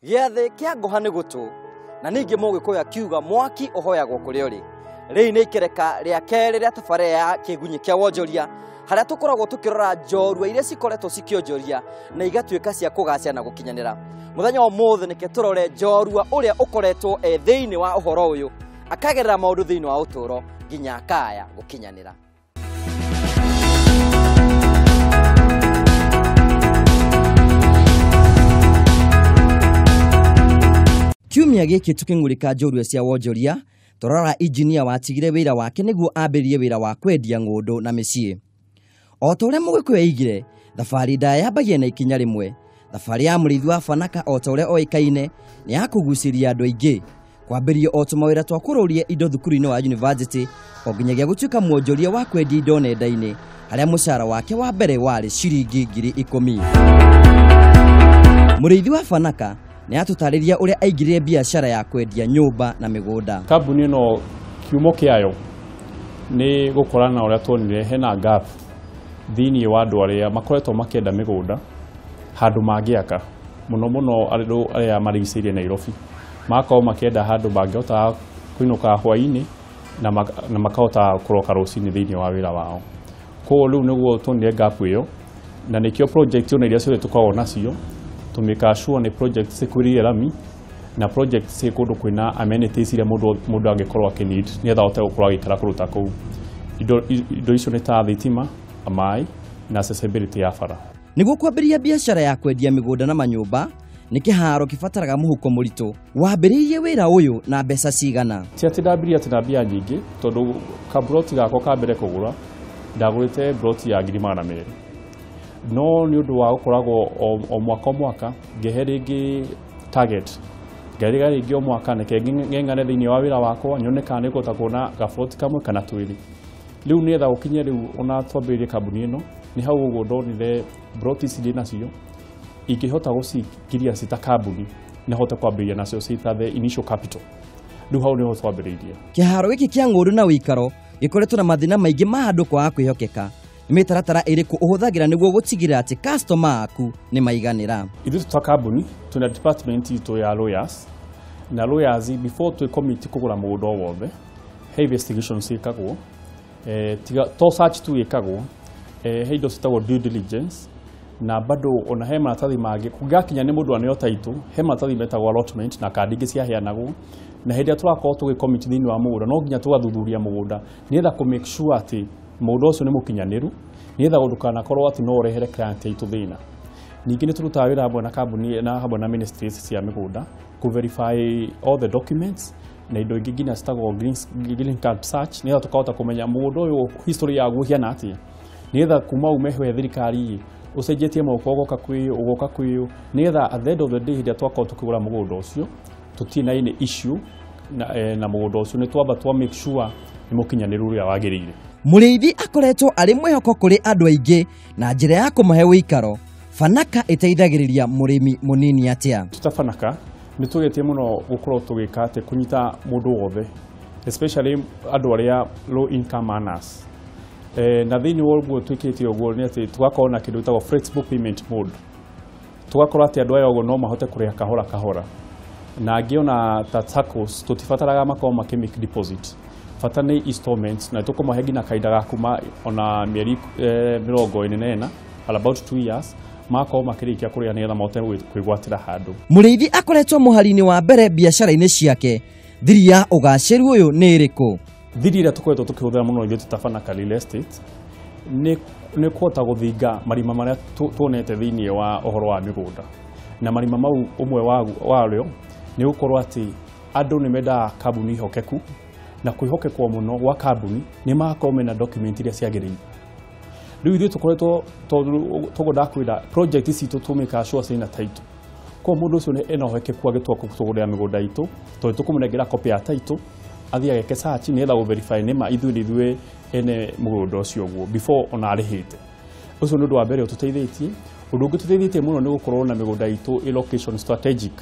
Gĩathĩ kĩa ngũha nĩ gũtũ, na ningĩ Mũgĩkũyũ akiuga mwaki ũhoyagwo kũrĩa ũrĩ. Rĩu nĩ ikereka rĩa kerĩ rĩa tabarĩra ya Kĩgunyĩ kĩa Wonjoria, harĩa tũkoragwo tũkĩrora njorua iria cikoretwo cikĩonjoria na igatuĩka cia kũgacĩra na gũkinyanĩra. Mũthenya wa ũmũthĩ nĩke tũrore njorua ũrĩa ũkoretwo e thĩinĩ wa ũhoro ũyũ, akagerera maũndũ thĩinĩ wa ũtũũro nginya akaya gũkinyanĩra. Kiumia gĩkĩ tũkĩng'ũrĩka njorua cia wonjoria, tũrora injinia watigire wĩra wake nĩguo ambĩrĩrie wĩra wa kwendia ng'ũndũ na mĩciĩ. O ta ũrĩa Mũgĩkũyũ oigire, thabarĩ ndaya yambagia na ikinya rĩmwe. Thabarĩ ya mũrĩithi wa Fanaka o ta ũrĩa oĩkaine nĩ ya kũgucĩrĩria andũ aingĩ, kwambĩrĩria o tũmawĩra twa kũrũria indo thukuru-inĩ wa university o nginyagia gũtuĩka mwonjoria wa kwendia indo nenda-inĩ, harĩa mũcara wake wa mbere warĩ ciringi 10,000. Mũrĩithi wa Fanaka nĩ atũtarĩria ũrĩa aingĩrire biacara ya kwendia nyũmba na mĩgũnda. Kambuni ĩno kiumo kĩayo nĩ gũkorana ũrĩa tuonire hena gap thĩinĩ wa andũ arĩa makoretwo makĩenda mĩgũnda handũ mangĩaka, mũno mũno andũ arĩa marigicĩirie Nairobi magakorwo makĩenda handũ mangĩhota kũinũka hwaĩ-inĩ na makahota kũroka rũcinĩ thĩinĩ wa wĩra wao. Koguo rĩu nĩguo tuonire gap ĩyo, na nĩkĩo project ona iria ciothe tũkoragwo nacio tũmĩkaga sure nĩ project cikwĩrĩire rami na project ciĩ kũndũ kwĩna amenities iria mũndũ angĩkorwo akĩ need nĩgetha ahote gũkorwo agĩikara kũndũ ta kũu. Indo icio nĩ ta thitima, maĩ na accessibility ya bara. Nĩguo kwambĩrĩria biacara ya kwendia mĩgũnda na manyũmba nĩ kĩharo kĩbataraga mũhuko mũritũ. Wambĩrĩirie wĩra ũyũ na mbeca cigana? Ti atĩ ndambirie atĩ na mbia nyingĩ, tondũ kaburoti gakwa ka mbere kũgũra ndagũrĩte buroti ya 200,000. No nĩ ũndũ wa gũkoragwo o mwaka o mwaka ngĩhe rĩngĩ target, ngerĩga rĩngĩ o mwaka nĩke ng'eng'ane thĩinĩ wa wĩra wakwa nyone kana nĩngũhota kuona gaburoti kamwe kana twĩrĩ. Rĩu nĩgetha gũkinye rĩu ona twambĩrĩrie kambuni ĩno, nĩ hau ũguo ndonire buroti ici ndĩ nacio ingĩhota gũcikiria ci ta kambuni na hote kwambĩrĩria nacio ci ta the initial capital. Rĩu hau nĩho twambĩrĩirie. Kĩharo gĩkĩ kĩa ng'ũndũ na ũikaro gĩkoretwo na mathĩna maingĩ ma andũ kwaga kwĩhokeka. Nĩ mĩtaratara ĩrĩkũ ũhũthagĩra nĩguo gũtigĩrĩra atĩ customer aku nĩ maiganĩra? Ithuĩ ta kambuni twĩna department itũ ya lawyers, na lawyers before twĩ commit kũgũra mũgũnda o wothe he investigation ciĩkagwo, tiga to search tu ĩkagwo, he indo ciĩtagwo due diligence, na bado ona he maratathi mangĩ kũngĩgakinya nĩ mũndũ aneo title, he maratathi metagwo allotment na kandi ingĩ ciaheanagwo, na hĩndĩ ĩrĩa tũrakorwo tũgĩ commit thĩinĩ wa mũgũnda no nginya tũgathuthuria mũgũnda nĩgetha kũ make sure atĩ mũgũnda ũcio nĩ mũkinyanĩru, nĩgetha ndũkanakorwo atĩ no ũrehere client aitũ thĩna. Ningĩ nĩ tũrutaga wĩra hamwe na kambuni na hamwe na ministries cia mĩgũnda kũ verify all the documents na indo ingĩ nginya citagwo green card search, nĩgetha tũkahota kũmenya mũgũnda ũyũ history yaguo ĩhiana atĩa, nĩgetha kuma ume he thirikari ũcenjetie moko ũgoka kwĩ ũgoka kwĩ, nĩgetha at the end of the day hĩndĩ ĩrĩa twakorwo tũkĩgũra mũgũnda ũcio tũtirĩ na any issue na mũgũnda ũcio, nĩ twamba twa make sure nĩ mũkinyanĩru ũrĩa wagĩrĩire. Mũrĩithi akoretwo arĩ mwĩhoko kũrĩ andũ aingĩ na njĩra ya kũmahe ũikaro. Fanaka ĩteithagĩrĩria mũrĩmi mũnini atĩa? Ta Fanaka nĩ tũgetie mũno gũkorwo tũgĩka atĩ kũnyita mũndũ wothe, especially andũ arĩa low income earners. Na thĩinĩ wa ũguo twĩkĩte ũguo nĩ atĩ tũgakorwo na kĩndũ gĩtagwo flexible payment mode, tũgakorwo atĩ andũ aya ũguo no mahote kũrĩha kahora kahora, na angĩ ona ta SACCOs tũtibataraga makorwo makĩ make deposit, bata nĩ installments, na tũkũmahe nginya kahinda ga kuma ona mĩeri 44, about 2 years makorwo makĩrĩkia kũrĩha nĩgetha mahote kwĩgwatĩra handũ. Mũrĩithi akoretwo mũhari-inĩ wa mbere biacara-inĩ ciake. Thiri ya ũgacĩru ũyũ nĩ ĩrĩkũ? Thiri ĩrĩa tũkoretwo tũkĩhũthĩra mũno ithuĩ ta Fanaka Real Estate nĩ kũhota gũthinga marima marĩa tuonete thĩinĩ wa ũhoro wa mĩgũnda, na marima mau ũmwe warĩo nĩ gũkorwo atĩ andũ nĩ mendaga kambuni hokeku, na kwĩhokekwo mũno gwa kambuni nĩ magakorwo mena document iria ciagĩrĩire. Rĩu ithuĩ tũkoretwo tondũ ndakwĩra project citũ tũmĩkaga sure ciĩna title, koguo mũndũ ũcio ena ũhokeku agĩtua kũtũgũrĩra mĩgũnda itũ, tondũ tũkũmũnengera copy ya title athiĩ ageke search nĩgetha gũ verify nĩma ithuĩ nĩ ithuĩ ene mũgũnda ũcio ũguo before ona arĩhĩte. Ũcio nĩ ũndũ wa mbere ũtũteithĩtie. Ũndũ ũngĩ ũtũteithĩtie mũno nĩ gũkorwo na mĩgũnda itũ ĩ location strategic,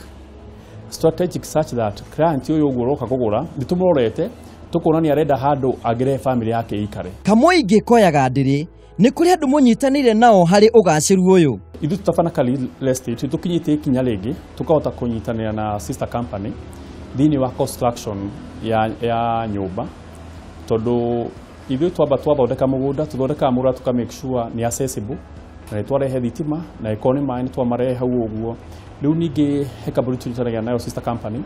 strategic such that client ũyũ ũguo ũroka kũgũra nĩ tũmũrorete tũkona nĩ arenda handũ angĩrehe family yake ĩikare. Kamũingĩ koyaga ndĩrĩ Nĩ kũrĩ andũ mũnyitanĩire nao harĩ ũgacĩru ũyũ? Ithuĩ ta Fanaka Real Estate tũkinyĩtie ikinya rĩngĩ tũkahota kũnyitanĩra na sister company thĩinĩ wa construction ya nyũmba, tondũ ithuĩ twamba twathondeka mũgũnda, tũthondekaga mũgũnda tũka make sure nĩ accessible na nĩ twarehe thitima na ĩkorwo nĩ maĩ nĩ twamarehe hau ũguo. Rĩu ningĩ he kambuni tũnyitanagĩra nayo sister company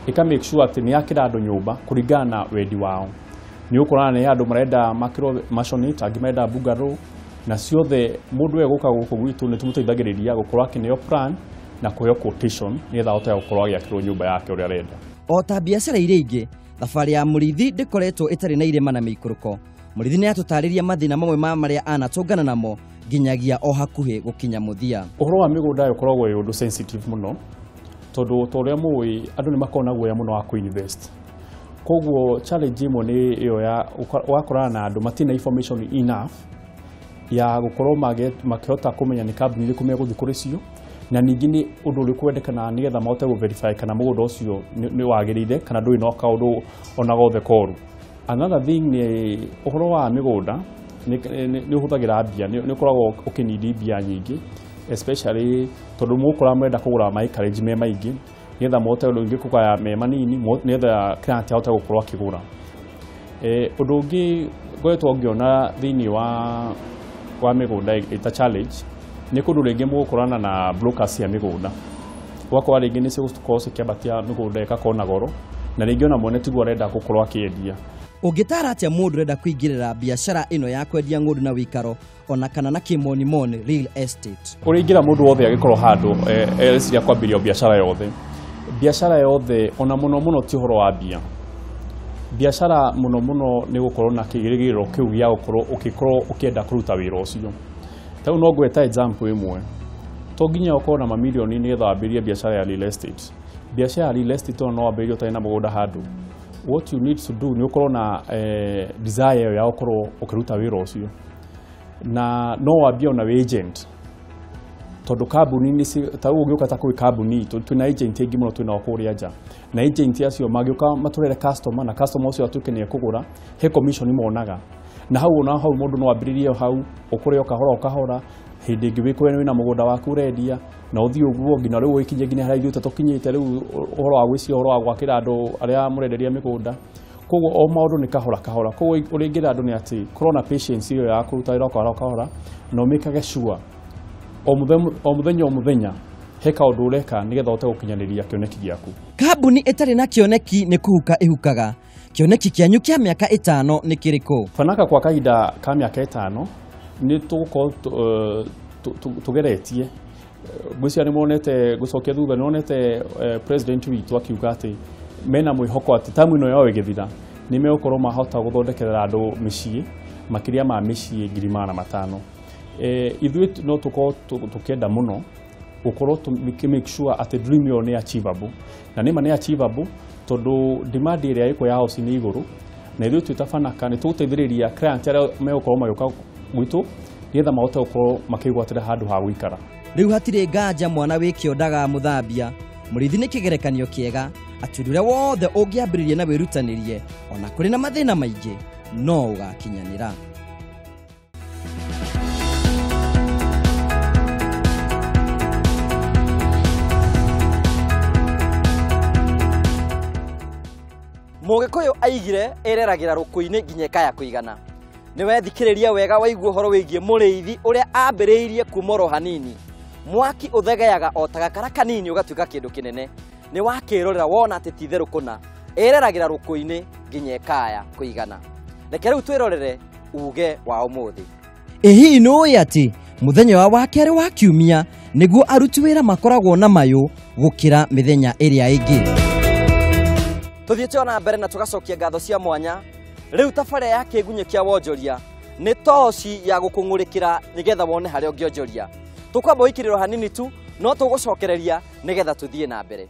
ĩka make sure atĩ nĩ yakĩra andũ nyũmba kũringana na wendi wao. Nĩ ũkorana nĩ andũ marenda makĩrwo maisonette, angĩ marenda bungalow, na ciothe mũndũ egũka gũkũ gwitũ nĩ tũmũteithagĩrĩria gũkorwo akĩneo plan na kũheo quotation nĩgetha ahote gũkorwo agĩakĩrwo nyũmba yake ũrĩa arenda. O ta biacara iria ingĩ, thabarĩ ya Mũrĩithi ndĩkoretwo ĩtarĩ na irĩma na mĩikũrũko. Mũrĩithi nĩ atũtarĩria mathĩna mamwe ma marĩa anatũngana namo nginyagia o hakuhĩ gũkinya mũthia. Ũhoro wa mĩgũnda ũkoragwo wĩ ũndũ sensitive mũno, tondũ ta ũrĩa mũĩ andũ nĩ makoragwo na guoya mũno wa kũ-invest. Koguo challenge ĩmwe nĩ ĩyo ya ũgakorana na andũ matirĩ na information enough ya gũkorwo makĩhota kũmenya nĩ kambuni irĩkũ megũthiĩ kũrĩ cio, na ningĩ nĩ ũndũ ũrĩkũ wendekanaga nĩgetha mahote gũ verify kana mũgũnda ũcio nĩ wagĩrĩire kana ndũrĩ na kaũndũ ona gothe koru. Another thing nĩ ũhoro wa mĩgũnda nĩ ũhũthagĩra mbia, nĩ ũkoragwo ũkĩnidi mbia nyingĩ, especially tondũ mũgũkora mwenda kũgũra ma acreage me maingĩ nĩgetha mahote rĩngĩ kũgaya me manini nĩgetha client ahote gũkorwo akĩgũra. Ũndũ ũngĩ ngoretwo ngĩona thĩinĩ wa mĩgũnda ĩta challenge nĩ kũndũ rĩngĩ mũgũkorana na brokers cia mĩgũnda, ũgakora rĩngĩ nĩ cigũkorwo cikĩambatia mĩgũnda ĩgakorwo na goro, na rĩngĩ ona mwene tiguo arenda gũkorwo akĩendia. Ũngĩtara atĩa mũndũ ũrenda kũingĩrĩra biacara ĩno ya kwendia ng'ũndũ na wĩikaro ona kana na kĩmonimoni real estate? Ũrĩa ingĩra mũndũ wothe agĩkorwo handũ ereciria kwambĩrĩria biacara yothe, biacara yothe ona mũno mũno ti ũhoro wa mbia. Biacara mũno mũno nĩ gũkorwo na kĩĩrĩgĩrĩro kĩu gĩa gũkorwo ũgĩkorwo ũkĩenda kũruta wĩra ũcio. Ta rĩu no ngweta example ĩmwe, to nginya ũkorwo na mamirioni nĩgetha wambĩrĩrie biacara ya real estate. Biacara ya real estate ona no wambĩrĩrie ũtarĩ na mũgũnda handũ. What you need to do nĩ ũkorwo na desire ĩyo ya gũkorwo ũkĩruta wĩra ũcio, na no wambie ona wĩ agent, tondũ kambuni nĩ ta rĩu ũngĩũka ta kwĩ kambuni itũ twĩna agent aingĩ mũno twĩnao kũrĩa nja, na agent acio mangĩũka matũrere customer na customer ũcio atuĩke nĩ ekũgũra, he commission monaga, na hau ona hau mũndũ no ambĩrĩrie hau ũkũre o kahora o kahora, hĩndĩ ĩngĩ wĩkore wĩna mũgũnda waku ũrendia na ũthiĩ ũguo nginya rĩu ũgĩkinye nginya harĩa ithuĩ tũkinyĩte rĩu ũhoro wa gwĩciria ũhoro wa gwakĩra andũ arĩa mũrenderia mĩgũnda. Koguo o maũndũ nĩ kahora kahora. Koguo ũrĩa ingĩra andũ nĩ atĩ korwo na patience ĩyo ya kũruta wĩra o kahora o kahora, na ũmĩkage sure o mũthenya o mũthenya he kaũndũ ũreka nĩgetha ũhote gũkinyanĩria kĩoneki gĩaku. Kambuni ĩtarĩ na kĩoneki nĩ kũhuka ĩhukaga. Kĩoneki kĩanyu kĩa mĩaka 5 nĩ kĩrĩkũ? Fanaka kwa kahinda ka mĩaka 5 nĩ tũgũkorwo tũgeretie ngwĩciria nĩ monete gũcokia thutha, nĩ monete president witũ akiuga atĩ mena mwĩhoko atĩ tamu ĩno yao ĩgĩthira nĩ megũkorwo mahota gũthondekerera andũ mĩciĩ makĩria ma mĩciĩ 500,000. Ithuĩ no tũkorwo tũkĩenda mũno gũkorwo tũkĩ make sure atĩ dream ĩyo nĩ achievable, na nĩma nĩ achievable tondũ demand ĩrĩa ĩkuo ya house nĩ igũrũ, na ithuĩ twĩ ta Fanaka nĩ tũgũteithĩrĩria client arĩa megũkorwo magĩũka gwitũ nĩgetha mahote gũkorwo makĩgwatĩra handũ ha gũikara. Rĩu hatirĩ nganja mwana wĩ kĩo ndagamũthambia. Mũrĩithi nĩ kĩgerekanio kĩega atĩ ũndũ ũrĩa wothe ũngĩambĩrĩria na wĩrutanĩrie ona kũrĩ na mathĩna maingĩ no ũgakinyanĩra. Mũgĩkũyũ aigire ĩreragĩra rũkũ-inĩ nginya ĩkaya kũigana. Nĩ wethikĩrĩria wega waigua ũhoro wĩgiĩ Mũrĩithi ũrĩa ambĩrĩirie kuma oro hanini. Mwaki ũthegeaga o ta gakara kanini ũgatuĩka kĩndũ kĩnene. Nĩ wakĩrorera wona atĩ ti itherũ kũna, ĩreragĩra rũkũ-inĩ nginya ĩkaya kũigana. Reke rĩu twĩrorere uge wa ũmũthĩ. Ĩ hihi nĩ ũĩ atĩ mũthenya wa wakerĩ wa kiumia nĩguo aruti wĩra makoragwo na mayũ gũkĩra mĩthenya ĩrĩa ĩngĩ? Tũthiĩte ona mbere na tũgacokia ngatho cia mwanya. Rĩu tabarĩra ya kĩgunyĩ kĩa wonjoria nĩ toci ya gũkũng'ũrĩkĩra nĩgetha wone harĩa ũngĩonjoria. Tũkwamba gũikĩrĩrwo hanini tu, no tũgũcokereria nĩgetha tũthiĩ na mbere.